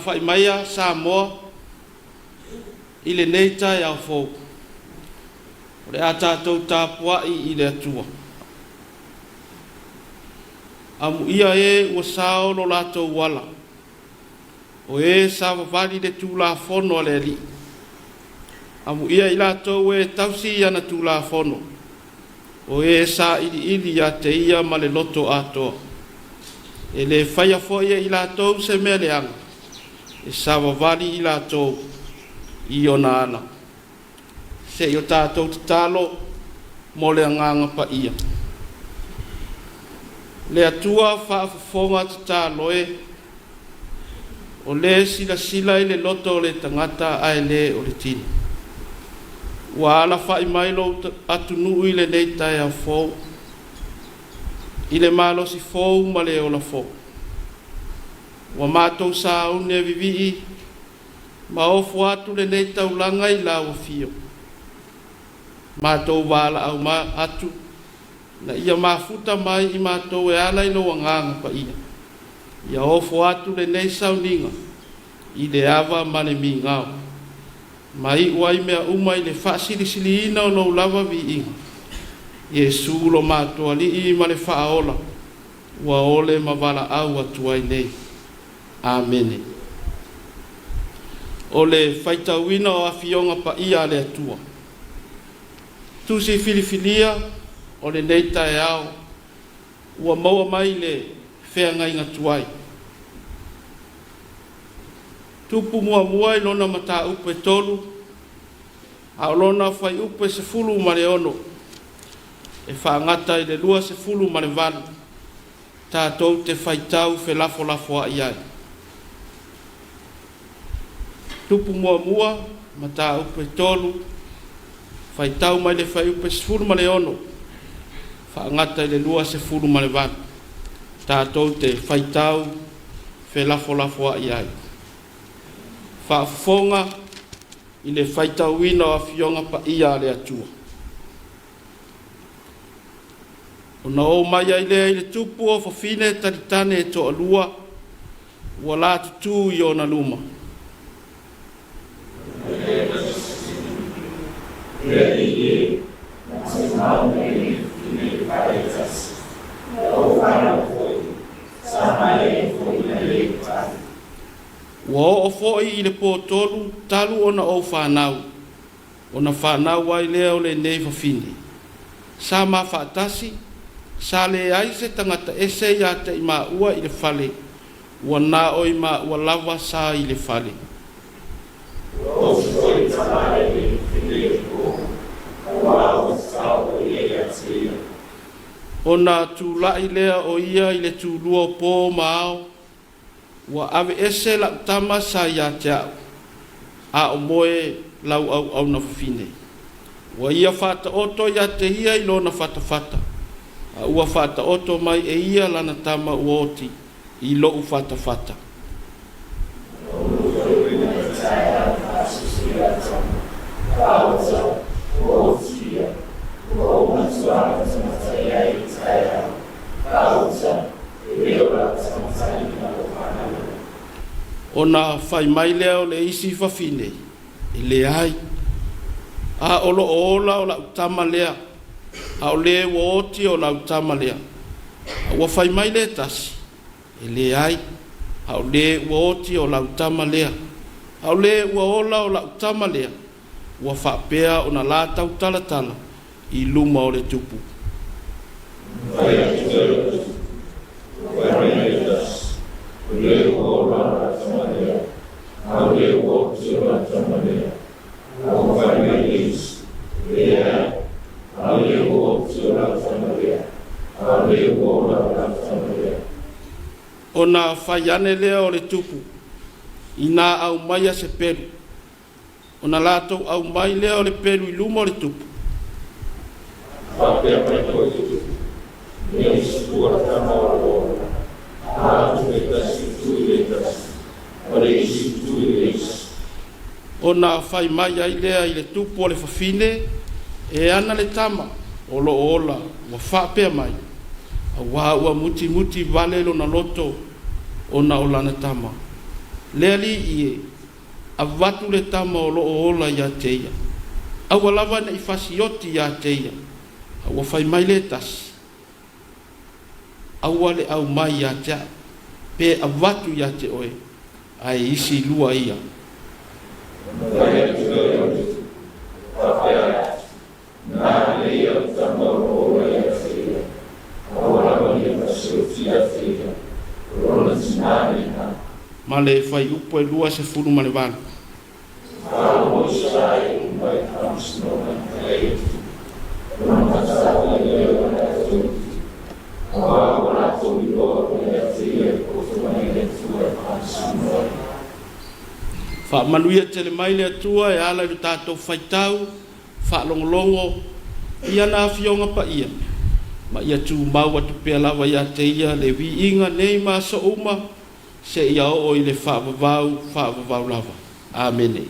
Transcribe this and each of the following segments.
Alafai maia Samoa i lenei taeao fou. O le a tatou tapuai i le Atua. Amuia e ua sao lo latou ala, o e savavali i le Tulafono a le Alii. Amuia i latou e tausi i ana Tulafono, o e sailiili ia te ia ma le loto atoa. E le faia foi e i latou se mea leaga, e savavali i latou i ona ala. Se i o tatou tatalo mo le Agaga Paia. Le Atua faafofoga tatalo e, o le silasila i le loto o le tagata ae le o le tino. Ua alafai mai lou atunuu i lenei taeao fou, i le malosi fou ma le ola fou. Ua matou sauni e vivii ma ofo atu lenei taulaga i lau afio. Matou valaau atu ina ia mafuta mai i matou e ala i lou Agaga Paia. Ia ofo atu lenei sauniga i le ava ma le migao, ma iu ai mea uma i le faasilisiliina o lou lava viiga. Iesu lo matou Alii ma le Faaola, ua ole ma valaau atu ai nei. Amene. O le faitauina o Afioga Paia a le Atua. Tusi filifilia o lenei taeao ua maua mai le feagaiga tuai. Tupu muamua i lona mataupu e 3, a o lona fuaiupu e 16 e faagata i le 28, tatou te faitau felafolafoai ai. Tupu muamua, mataupu e 3, faitau mai le fuaiupu e 16, faagata i le 28, tatou te faitau felafolafoai ai. Faafofoga i le faitauina o Afioga Paia a le Atua. Ona oo mai ai lea i le tupu o fafine talitane e toalua ua latutu i ona luma. Ua oo foi i le potolu talu ona ou fanau, ona fanau ai lea o lenei fafine. Sa ma faatasi, sa leai se tagata ese ia te i maua i le fale, ua na o i maua lava sa i le fale. Ona tulai lea o ia i le tulua o po ma ao, ua aveese lau tama sa ia te au, a o moe lau auauna fafine. Ua ia faataoto ia te ia i lona fatafata, a ua faataoto mai e ia lana tama ua oti i lou fatafata. Ona fai mai lea o le isi fafine, e leai, a o loo ola o lau tama lea, a o le ua oti o lau tama lea. A ua fai mai le tasi, e leai, a o le ua oti o lau tama lea, a o le ua ola o lau tama lea. Ua faapea ona la tautalatala i luma o le tupu. Ona fai ane lea o le tupu, inā aumaia se pelu. Ona latou aumai lea o le pelu i luma o le tupu. Faapea mai foi le tupu, nei sua tama o ola, a atu le tasi itu i le tasi, o le isi itu i le isi. Ona fai mai ai lea i le tupu o le fafine, e ana le tama o loo ola ua faapea mai, auā ua mutimuti vale lona loto ona o lana tama. Le Alii e, avatu le tama o loo ola ia te ia, aua lava ne i fasioti ia te ia. A ua fai mai le tasi, Aua le aumai ia te au, pe avatu ia te oe, ae isi lua ia. Ona fai atu lea o le tupu, faapea atu, Na lelei ia le tama o lo o ola ia te ia, aua lava ne i fasioti ia te ia, o lona tinā lena. Ma le fuaiupu e 28. Faalogo Isaraelu uma i le faamasinoga na fai ai e Tupu, ona mataulia lea o le latou itu, aua ua latou iloa ua ia te ia le poto mai le Atua e faamasino ai. Faamanuia tele mai le Atua e ala i lo tatou faitau faalogologo i ana Afioga Paia, ma ia tumau atu pea lava ia te Ia le viiga nei ma aso uma, seia oo i le faavavau faavavau lava. Amene.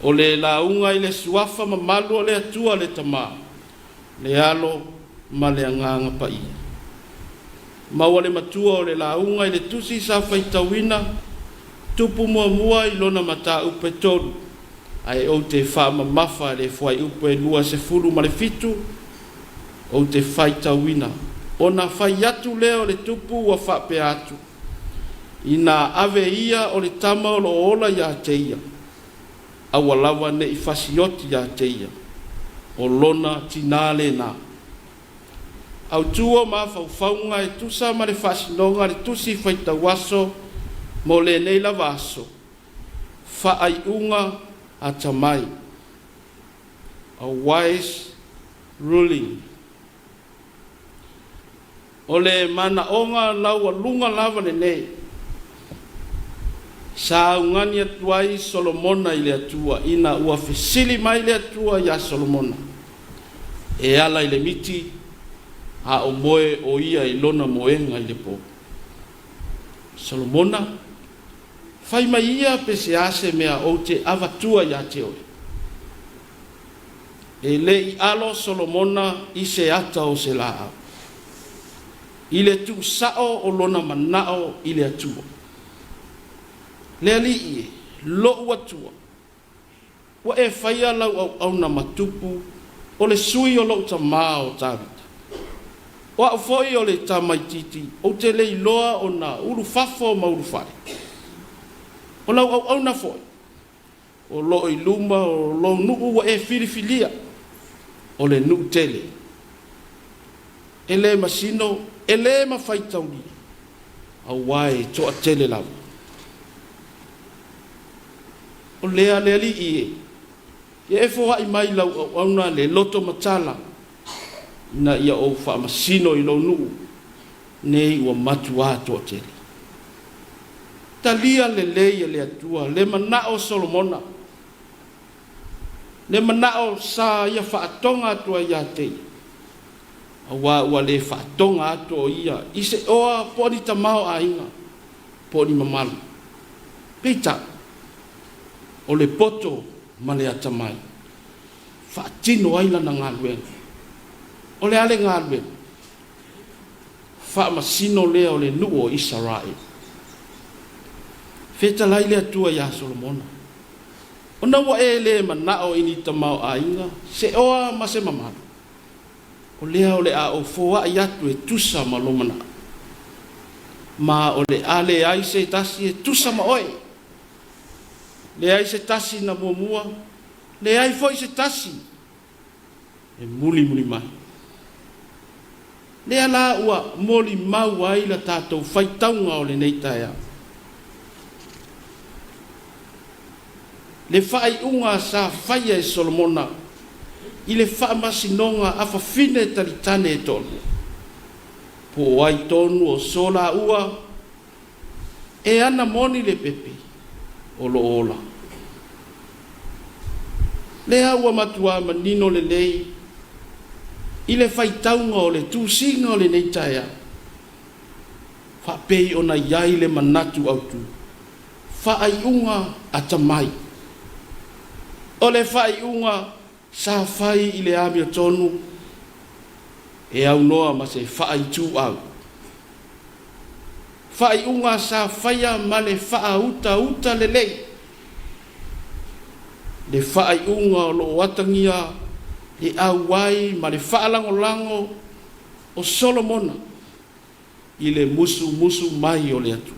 O le lauga i le Suafa mamalu o le Atua le Tama, le Alo ma le Agaga Paia. Maua le matua o le lauga i le tusi sa faitauina Tupu muamua i lona mataupu e tolu, ae ou te faamamafa le fuaiupu e 27 ou te faitauina. Ona fai atu lea o le tupu ua faapea atu, Ina ave ia o le tama o lo o ola ia te ia, aua lava ne i fasioti ia te ia, o lona tinā lena. Autu o mafaufauga e tusa ma le faasinoga a le Tusi Faitauaso mo lenei lava aso, Faaiuga Atamai, A Wise Ruling. O le manaoga laualuga lava lenei sa augani atu ai Solomona i le Atua ina ua fesili mai le Atua iā Solomona e ala i le miti a o moe o ia i lona moega i le po. Solomona, fai mai ia pe se a se mea ou te avatua iā te oe. E le i alo Solomona i se ata o se laau, i le tuusao o lona manao i le Atua. Le Alii e, lou Atua, ua e faia lau auauna ma tupu o le sui o lou tamā o Tavita. O au foi o le tamaitiiti ou te le iloa ona ulufafo ma ulufale. O lau auauna foi, o lo o i luma o lou nuu ua e filifilia, o le nuu tele. E le masino, e le mafaitaulia, aua e toatele lava. O lea le Alii e, ia e foai mai i lau auauna le loto matala, ina ia ou faamasino i lou nuu nei ua matuā toatele. Talia lelei e le Atua le manao o Solomona, le manao sa ia faatoga atu ai ia te ia, aua ua le faatoga atu o ia i se oa po o ni tamaoaiga po o ni mamalu. Peitai, o le poto ma le atamai, faatino ai lana galuega. O le a le galuega? Faamasino lea o le nuu o Isaraelu. Fetalai le Atua iā Solomona, Ona ua e le manao i ni tamaoaiga, se oa ma se mamalu, o lea o le a ou foai atu e tusa ma lou manao, ma o le a leai se tasi e tusa ma oe, leai se tasi na muamua, leai foi se tasi e mulimuli mai. Lea la ua molimau ai la tatou faitauga o lenei taeao. Le faaiuga sa faia e Solomona i le faamasinoga a fafine talitane e toalua, po o ai tonu o so laua e ana moni le pepe o lo o ola. Lea ua matuā manino lelei i le faitauga o le tusiga o lenei taeao, faapei ona i ai le manatu autu, faaiuga atamai. O le faaiuga sa fai i le amiotonu e aunoa ma se faaituau. Faaiuga sa faia ma le faautauta lelei. Le faaiuga o lo o atagia le auai ma le faalagolago o Solomona i le musumusu mai o le Atua.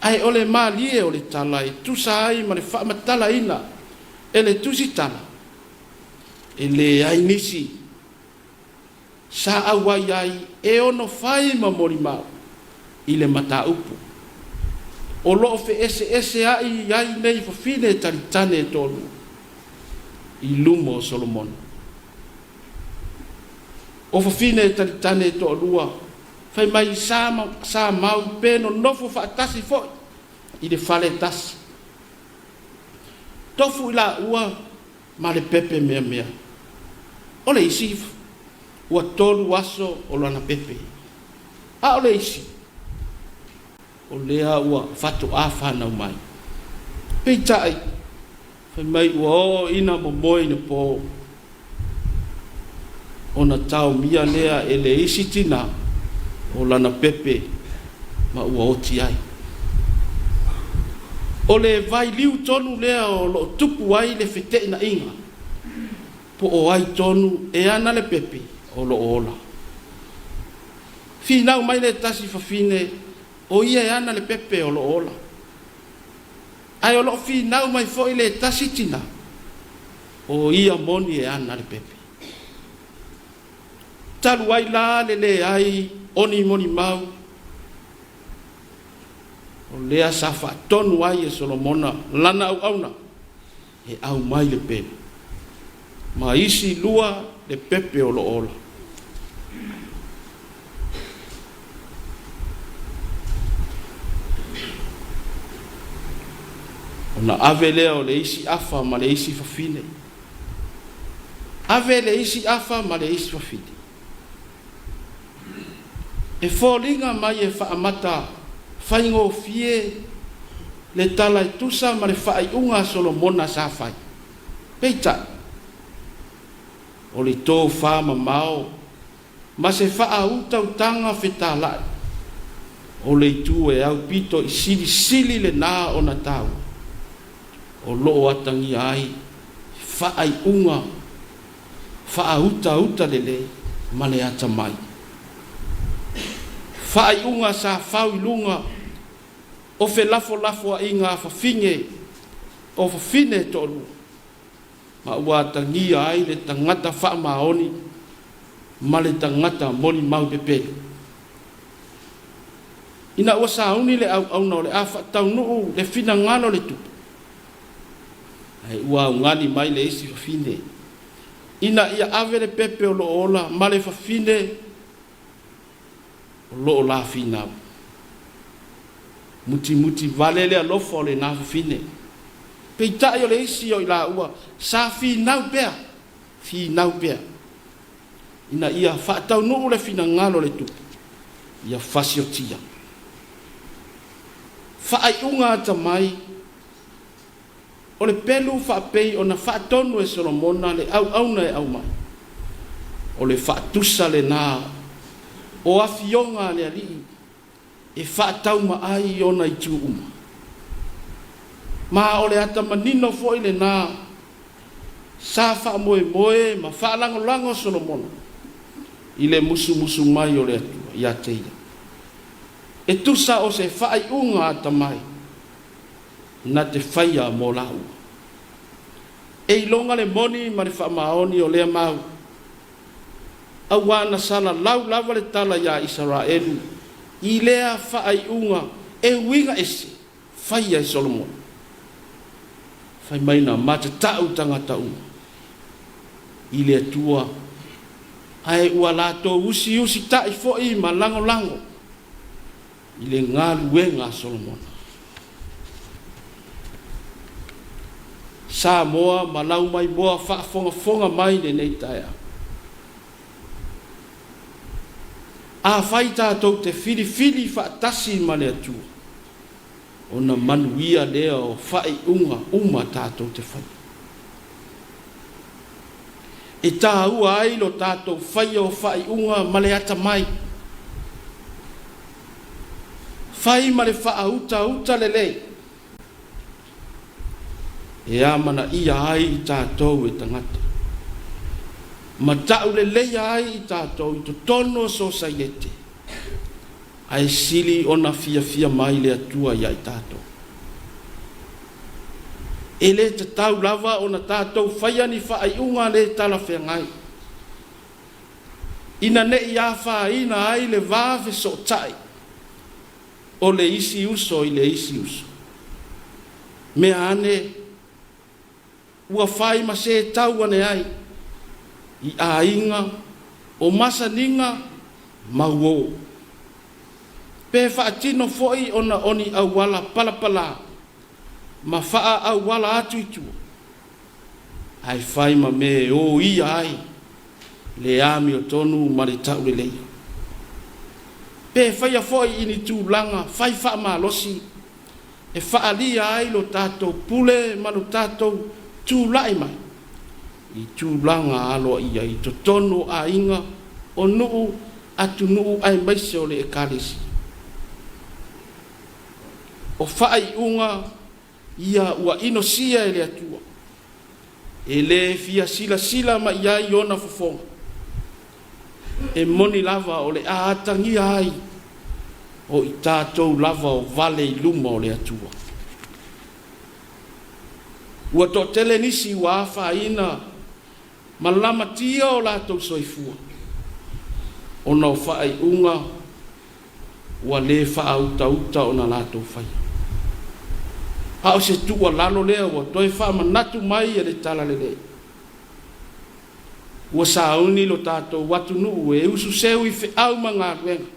Ae o le malie o le tala e tusa ai ma le faamatalaina e le Tusitala, e leai nisi sa auai ai e ono fai ma molimau i le mataupu o lo o feeseesea'i ai nei fafine talitane e toalua i luma o Solomona. O fafine talitane e toalua fai mai sa sa mau pe nonofo faatasi foi i le fale e tasi. Tofu i laua ma le pepe meamea. O le isi ua tolu aso o lana pepe, a o le isi o lea ua faatoa fanau mai. Peitai, fai mai ua oo ina momoe i le po, ona taomia lea e le isi tinā o lana pepe ma ua oti ai. O le vailiu tonu lea o lo o tupu ai le feteenaiga po o ai tonu e ana le pepe o lo o ola. Finau mai le tasi fafine o ia e ana le pepe o lo o ola. Ae o lo o finau mai foi le tasi tinā o ia moni e ana le pepe. Talu ai la le leai o ni molimau, o lea sa faatonu ai e Solomona lana auauna e aumai le pelu ma isi lua le pepe o lo o ola. Ona ave lea o le isi afa ma le isi fafine. Ave le isi afa ma le isi fafine. E foliga mai e faamata faigofie le tala e tusa ma le faaiuga a Solomona sa fai. Peitai, o le tofa mamao ma se faautautaga fetalai, o le itu e aupito i silisili lena ona taua, o lo o atagia ai faaiuga faautaauta lelei ma le atamai. Faaiuga sa fau i luga o felafolafoaiga a fafine o fafine e toalua, ma ua atagia ai le tagata faamaoni ma le tagata molimau pepelo. Ina ua sauni le auauna o le a faataunuu le finagalo o le tupu, ae ua augani mai le isi fafine ina ia ave le pepe o lo o ola ma le fafine o lo o la finau. Mutimuti vale le alofa o lena fafine. Peitai o le isi o i laua sa finau pea, finau pea, ina ia faataunuu le finagalo o le tupu, ia fasiotia. Faaiuga atamai O le pelu faapei ona faatonu e Solomona le auauna e aumai, o le faatusa lena o afioga a le Alii e faatauma ai ona itu uma. Ma o le ata manino foi lena sa faamoemoe ma faalagolago Solomona i le musumusu mai o le Atua ia te ia, e tusa o se faaiuga atamai na te faia mo lāua. E iloga le moni ma le faamaoni o lea mau, auā na salalau lava le tala iā Isaraelu i lea faaiuga e uiga ese faia e Solomona. Fai mai na matata'u tagata uma i le Atua, ae ua latou usiusita'i foi ma lagolago i le galuega a Solomona. Samoa ma lau maimoa faafogafoga mai lenei taeao. Afai tatou te filifili faatasi ma le Atua, ona manuia lea o faaiuga uma tatou te faia. E taua ai lo tatou faia o faaiuga ma le atamai. Fai ma le faautauta lelei e amanaia ai i tatou e tagata, ma tauleleia ai i tatou i totonu o sosaiete, ae sili ona fiafia mai le Atua ia i tatou. E le tatau lava ona tatou faia ni faaiuga le talafeagai, ina ne i afaina ai le va fesootai o le isi uso i le isi uso. Mea ane ua fai ma se tau ane ai i aiga o masaniga ma uō. Pe faatino foi ona o ni auala palapalā ma faaauala atu i tua, ae fai ma mea e oia ai le amiotonu ma le tauleleia. Pe faia foi i ni tulaga fai faamalosi e faaalia ai lo tatou pule ma lo tatou tulai mai i tulaga aloaia i totonu o aiga, o nuu, atunuu aemaise o le Ekalesia. O faaiuga ia ua inosia e le Atua, e le fia silasila mai i ai ona fofoga, e moni lava o le a atagia ai o i tatou lava o vale i luma o le Atua. Ua toatele nisi ua afaina ma lamatia o latou soifua ona o faaiuga ua le faautauta ona latou faia. A o se tuualalo lea ua toe faamanatu mai e le Talalelei. Ua sauni lo tatou atunuu e ususeu i feau ma galuega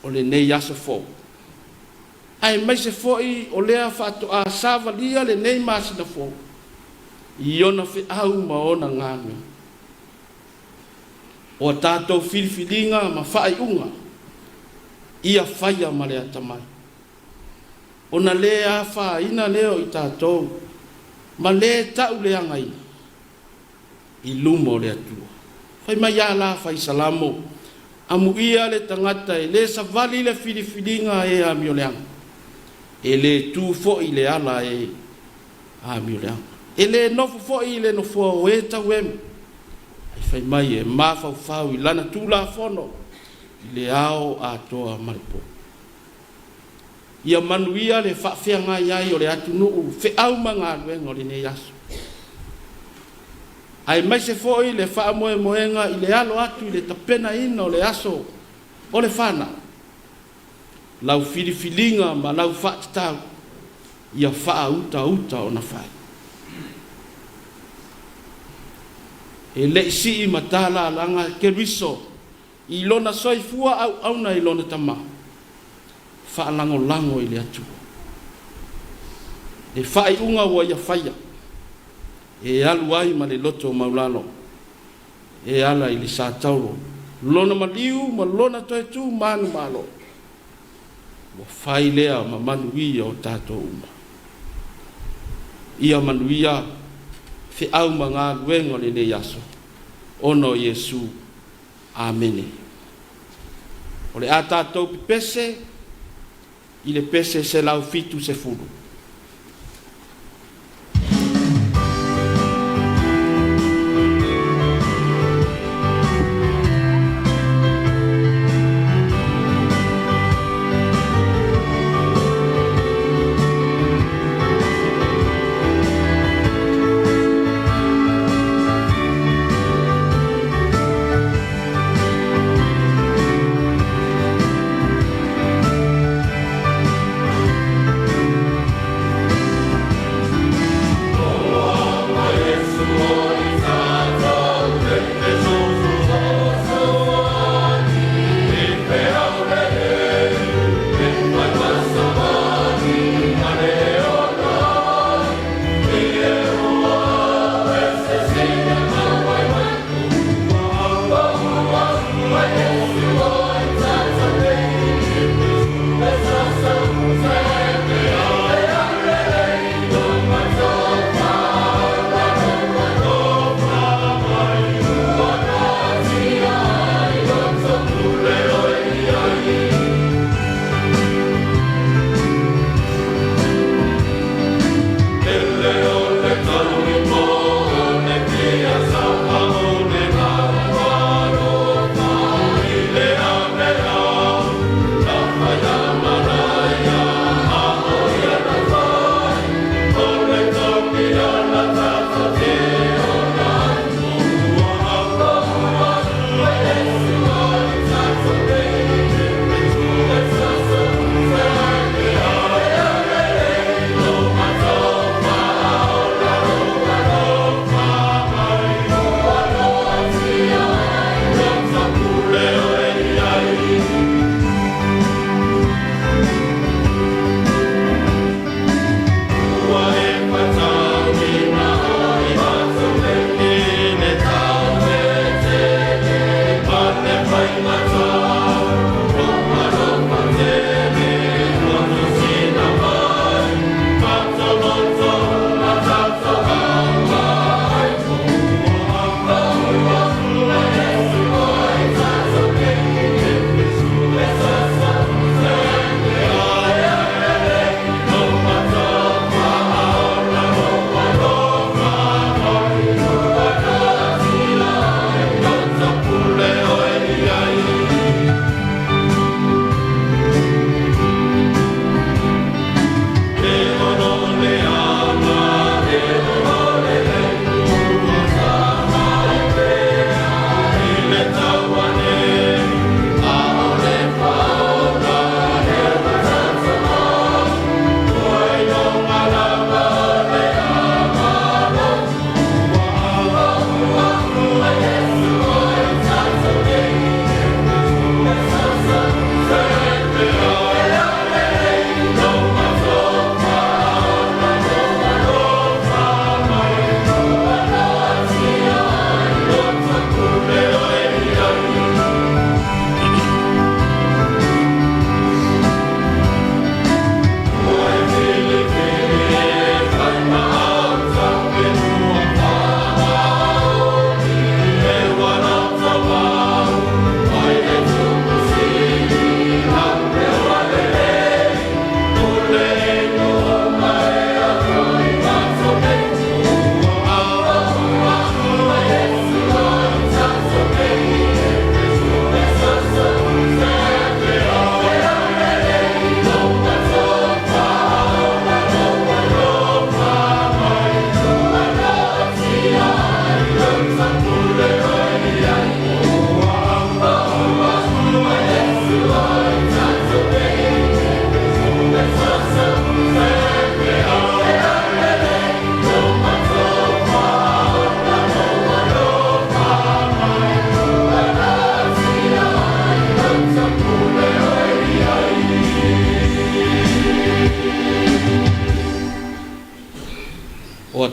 o lenei aso fou, aemaise foi o lea faatoa savalia lenei masina fou i ona feau ma ona galuega. O a tatou filifiliga ma faaiuga, ia faia ma le atamai, ona le afaina lea o i tatou ma le tauleagaina i luma o le Atua. Fai mai a la fai Salamo, Amuia le tagata e le savali le filifiliga a e amioleaga, e le tu foi i le ala a e amioleaga, e le nofo foi i le nofoa o e tauemu, ae fai mai e mafaufau i lana Tulafono i le ao atoa ma le po. Ia manuia le faafeagai ai o le atunuu, feau ma galuega o lenei aso, aemaise foi le faamoemoega i le alo atu i le tapenaina o le aso o le fanau, lau filifiliga ma lau faatatau ia faautauta ona fai. E le i sii matalalaga Keriso i lona soifua auauna i lona Tama, faalagolago i le Atua. Le faaiuga ua ia faia, e alu ai ma le loto maulalo e ala i le sa Taulo, lona maliu ma lona toe tu manumalo, ua fai lea ma manuia o tatou uma. Ia manuia feau ma galuega o lenei aso, ona o Iesu. Amene. O le a tatou pepese i le pese 170.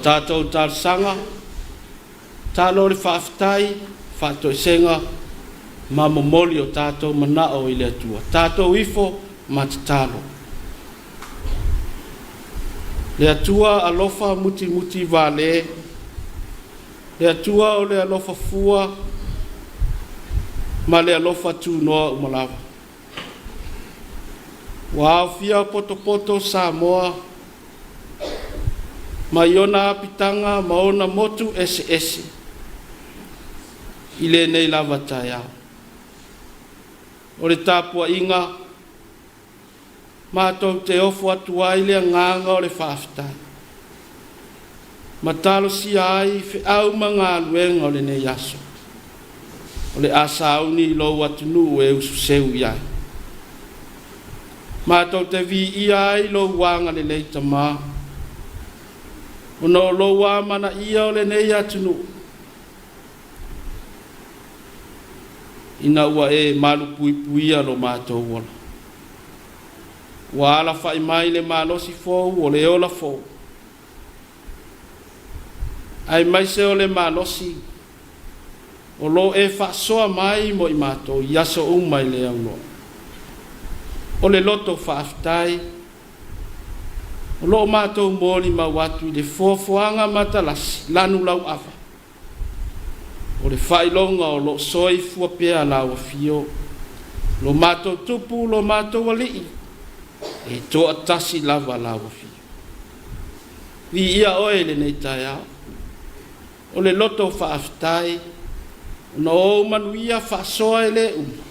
tatou talosaga, talo o le faafetai, faatoesega ma momoli o tatou manao i le Atua. Tatou ifo ma tatalo. Le Atua alofa mutimuti vale, le Atua o le alofa fua ma le alofa tunoa uma lava. Ua aofia potopoto Samoa mai ona apitaga ma ona motu eseese i lenei lava taeao. O le tapuaiga matou te ofo atu ai le agaga o le faafetai ma talosia ai feau ma galuega o lenei aso o le a sauni i lou atunuu e ususeu i ai. Matou te viia ai lou agalelei Tama, ona o lou amanaia o lenei atunuu, ina ua e malupuipuia lo matou ola. Ua alafai mai le malosi fou o le ola fou, aemaise o le malosi o lo o e faasoa mai mo i matou i aso uma e le aunoa. O le loto faafetai o lo o matou molimau atu i le foafoaga matalasi lanu lauava o le faailoga o lo o soifua pea lau afio, lo matou Tupu, lo matou Alii, e toatasi lava lau afio. Viia oe i lenei taeao. O le loto faafetai ona o ou manuia faasoa e le uma,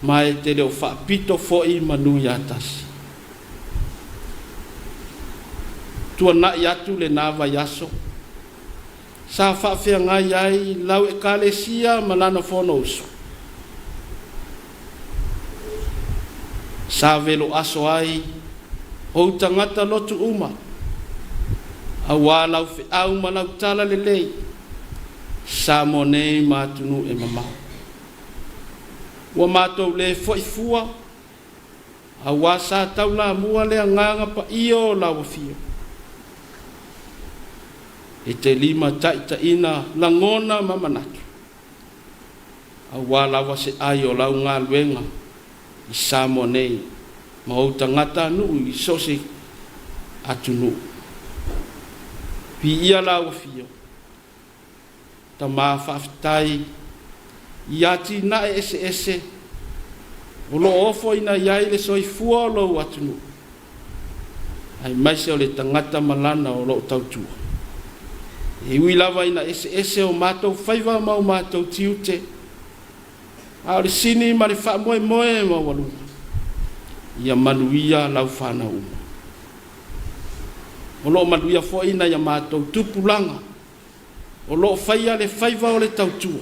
ma e te le o faapito foi manu ia tasi. Tuanai atu lena vaiaso sa faafeagai ai lau Ekalesia ma lana Fonousu, sa veloaso ai ou tagata lotu uma, auā lau feau ma lau talalelei i Samoa nei ma atunuu e mamao. Ua matou le foi fua, auā sa taulamua le Agaga Paia o lau Afio e te limataitaiina lagona ma manatu, auā lava se ai o lau galuega i Samoa nei ma ou tagatanuu i so o se atunuu. Viia lau Afio, Tama faafetai i atinae eseese o lo o ofoina i ai le soifua o lou atunuu, aemaise o le tagata ma lana o lo o tautua. E ui lava ina eseese o matou faiva ma o matou tiute, a o le sini ma le faamoemoe maualuga, ia manuia lau fanau uma. O lo o manuia foi nai a matou tupulaga o lo o faia le faiva o le tautua,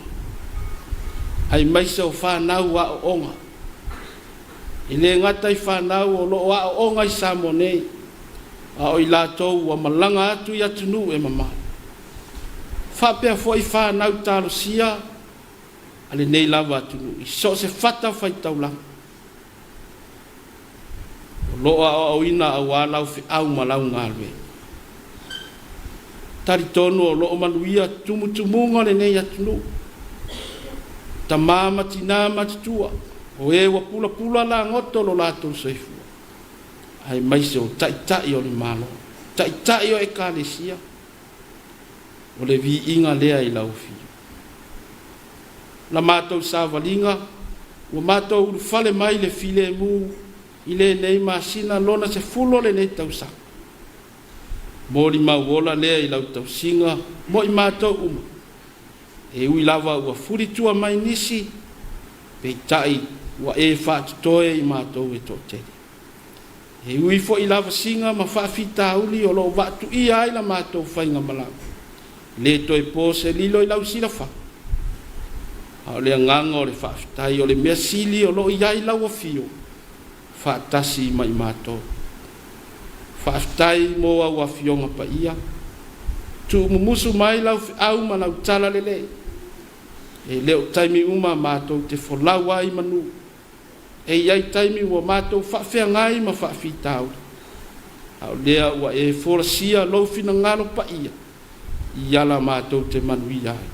aemaise o fanau aooga. E le gata i fanau o lo o aooga i Samoa nei, a o i latou ua malaga atu i atunuu e mamao. Faapea foi fanau talosia a lenei lava atunuu i so o se fatafaitaulaga o lo o aoaoina auā lau feau ma lau galuega. Talitonu o lo o manuia tumutumuga o lenei atunuu, tamā ma tinā matutua, o e ua pulapula lagoto lo latou soifua, aemaise o taitai o le Malo, taitai o Ekalesia, o le viiga lea i lau Afio. La matou savaliga ua matou ulufale mai le filemu i lenei masina lona 10 o lenei tausaga. Molimau ola lea i lau tausiga mo i matou uma. E ui lava ua fulitua mai nisi, peitai ua e faatotoe i matou e toatele. E ui foi i lavasiga ma faafitauli o lo o vaatuia ai la matou faigamalaga, e le toe po se lilo i lau silafaga, a o le agaga o le faafetai o le mea sili o lo o i ai lau afio faatasi ma i matou. Faafetai mo au Afioga Paia, tuumumusu mai lau feau ma lau talalelei. E le o taimi uma matou te folau ai i manu, e i ai taimi ua matou faafeagai ma faafitauli. A o lea ua e folasia lou finagalo paia i ala matou te manuia ai.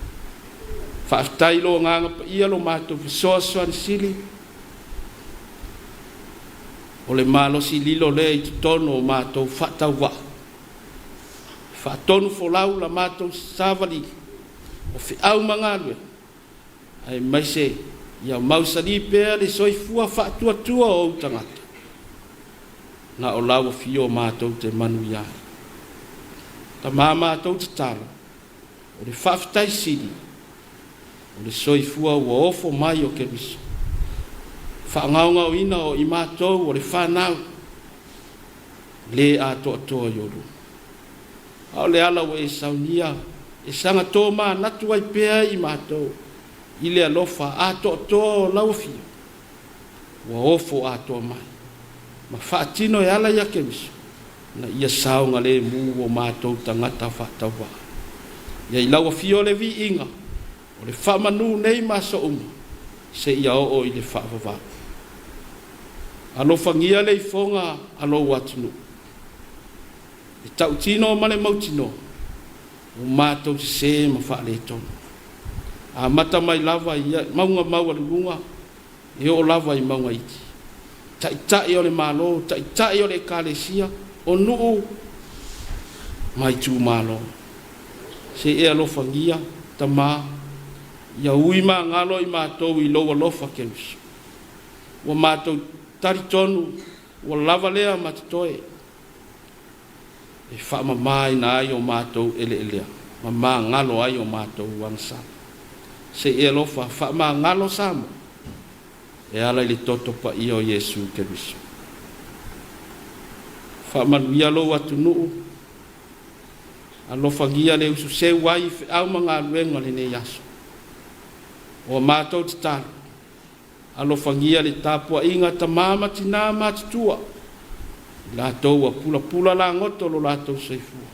Faafetai i lou Agaga Paia lo matou fesoasoani sili, o le malosi lilo lea i totonu o matou faatauvaa, e faatonufolau la matou savaliga o feau ma galuega, aemaise ia mausali pea le soifua faatuatua o ou tagata, na o lau afio matou te manuia ai. Tama matou tatalo, o le faafetai sili, o le soifua ua ofo mai o Keriso, faagaogaoina o i matou o le fanau le atoatoa i o luma. A o le ala ua e saunia e saga tomanatu ai pea i matou i le alofa atoatoa o lau Afio ua ofo atoa mai ma faatino e ala ia Keriso ina ia saogalemu o matou tagata faatauvaa. Ia i lau Afio le viiga o le faamanu nei ma aso uma seia oo i le faavavau. Alofagia le ifoga a lou atunuu, le tautino ma le mautinoa ua matou sese ma faaletonu. Amata mai lava i mauga maualuluga e oo lava i mauga iti. Taitai o le Malo, Taitai o le Ekalesia, o nuu ma itumalo. Se i e alofagia, Tama, ia ui magalo i matou i lou alofa Keriso. Ua matou talitonu ua lava lea ma totoe e faamamaina ai o matou eleelea ma magalo ai o matou agasala. Se i e alofa faamagalo Samoa e ala i le toto paia o Iesu Keriso. Faamanuia lou atunuu, alofagia le ususeu ai i feau ma galuega o lenei aso. Ua matou tatalo, alofagia le tapuaiga a tama ma tina matutua, i latou ua pulapula lagoto lo latou soifua.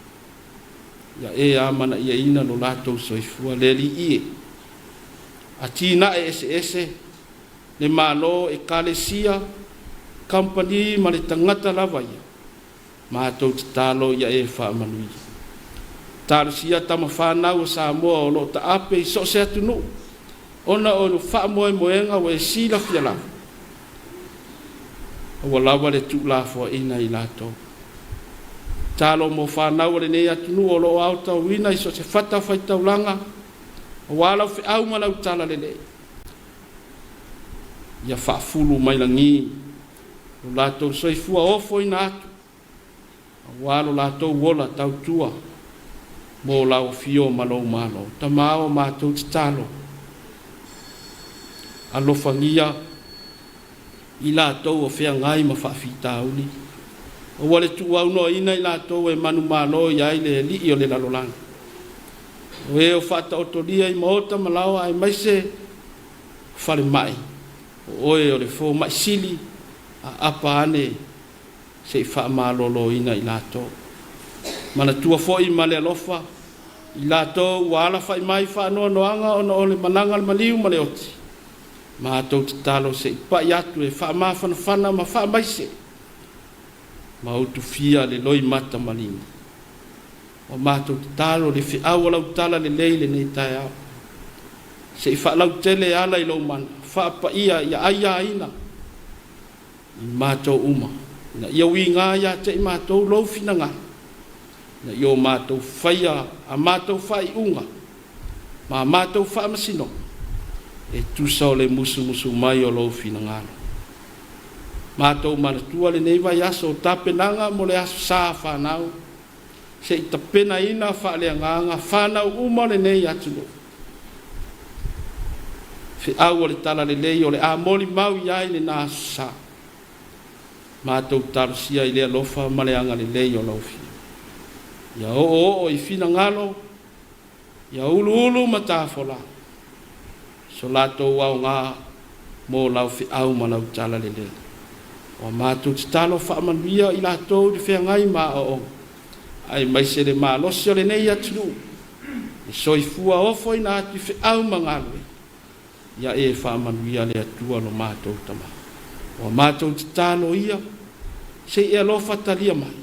Ia e amanaiaina lo latou soifua le Alii e. Atinae eseese le Malo, Ekalesia, kamupani ma le tagata lava ia, matou tatalo ia e faamanuia. Talosia tama fanau a Samoa o lo o taape i so o se atunuu ona o le faamoemoega ua e silafia lava, aua lava le tuulafoaiina i latou. Tatalo mo fanau a lenei atunuu o lo o aotauina i so o se fatafaitaulaga aua lau feau ma lau talalelei, ia faafulu mai lagi lo latou soifua ofoina atu aua lo latou ola tautua mo lau afio ma lou Malo. Tama o matou tatalo, alofagia i latou o feagai ma faafitauli, aua le tuuaunoaina i latou e manumalo i ai le alii o le lalolagi, o e o faataotolia i maota ma laoa aemaise falemai, o oe o le fomai sili, aapa ane se i faamaloloina i latou. Manatua foi ma le alofa i latou ua alafai mai faanoanoaga ona o le malaga a le maliu ma le oti, matou tatalo se i pai atu e faamafanafana ma faamaise ma utufia le loimata maligi. Ua matou tatalo le feau o lau talalelei i lenei taeao, se i faalautele e ala i lou mana, faapaia ia aiaina i matou uma, ina ia uiga ia te i matou lou finagalo, ina ia o matou faia a matou faaiuga ma a matou faamasinoga e tusa o le musumusu mai o lou finagalo. Matou manatua lenei vaiaso o tapenaga mo le Aso Sa a fanau, se i tapenaina faaleagaga fanau uma o lenei atunuu. Feau o le talalelei o le a molimau i ai lena Aso Sa. Matou talosia i le alofa ma le agalelei o lau Afioga. Ia oooo i finagalo, ia uluulu matafola so latou aoga mo lau feau ma lau talalelei. Ua matou tatalo faamanuia i latou i le feagai ma aoaoga, aemaise le malosi o lenei atunuu e soifua ofoina atu i feau ma galuega. Ia e faamanuia le Atua lo matou Tama. Ua matou tatalo ia, se i e alofa talia mai.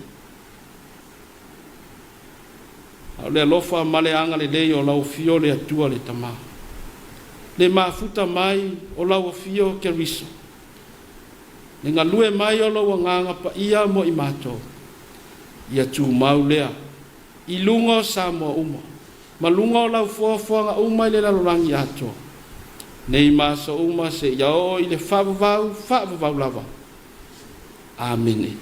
A o le alofa ma le agalelei o lau Afio le Atua le Tama, le mafuta mai o lau Afio Keriso, le galue mai o lou Agaga Paia mo i matou, ia tumau lea i luga o Samoa uma, ma luga o lau foafoaga uma i le lalolagi atoa, nei ma aso uma seia oo i le faavavau faavavau lava. Amene.